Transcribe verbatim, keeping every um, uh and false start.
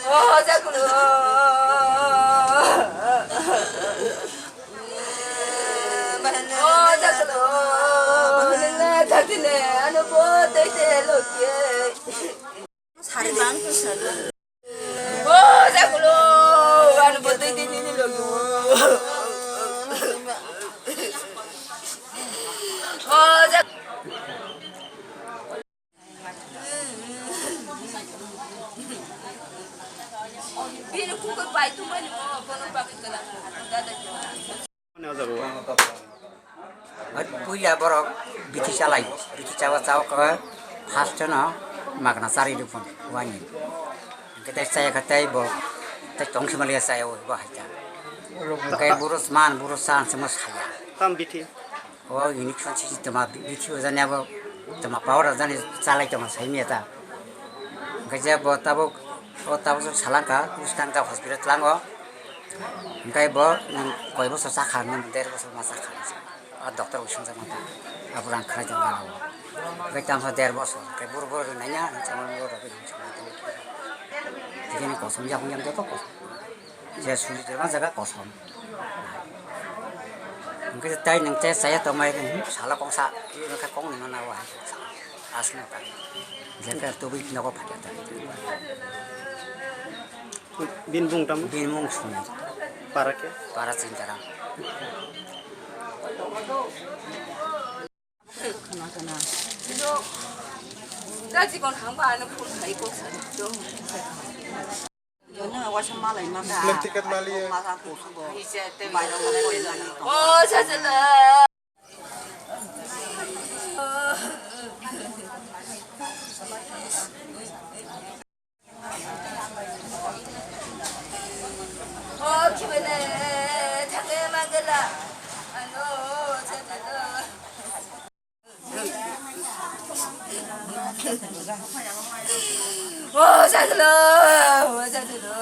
Oh, Jakulo. Oh, Jakulo. Nang na thakile, ano bo tei tei loki. Sari bang tu sari. Oh, Jakulo. Ano bo tei tei tei loki. Oh, Jak- Bini kukui bai tongmani mo, bono bagwi kwlangkha, dada. Puila borok bithi chalai, bithi chawa chawa khe first no magna chari rw phano wani. Hwnkhe tei chaya khe tei bo tei tong sima liya chaya bo hai ta. Hwnkhe buro sman, buro san sima saya. Tam bithi. O unique song sisi toma bithi o jani abo toma power o jani chalai toma sai miya ta. Hwnkhe je bo tabuk o tabuk salangkha, bwskang ta hospital tlango. Hwnkhe bo nwng koi bosor chakha, nwng der bosor ma chakha. A doctor bo swngjak manta. Abo rang khnai tong gana o. Hwnkhe tamsa der bosor, hwnkhe buro buro naiya, nwng chama buro rok nwng chama tong. Tini kosom yakung yang joto kosom. Je suri de ma jaga kosom. Hwnkhe tai nwng te chaya tongmai, sala kongsa, hwnkhe kong ni mana o hai. Asli ta. Jekhe tubui nogo phakya ta. Bin bung tam? Bin mung sung. Para khe? Para Chintaram. Khna khna. Jibon hangba ano phone khai kok sa. Jono waisa malai maka. Plane ticket mali. Maka kusugo. Bairo ko koi mani. Oh, sajala. Oh, kibele, thangke magela. Ano, sajala. Oh, sajala. Oh, sajala.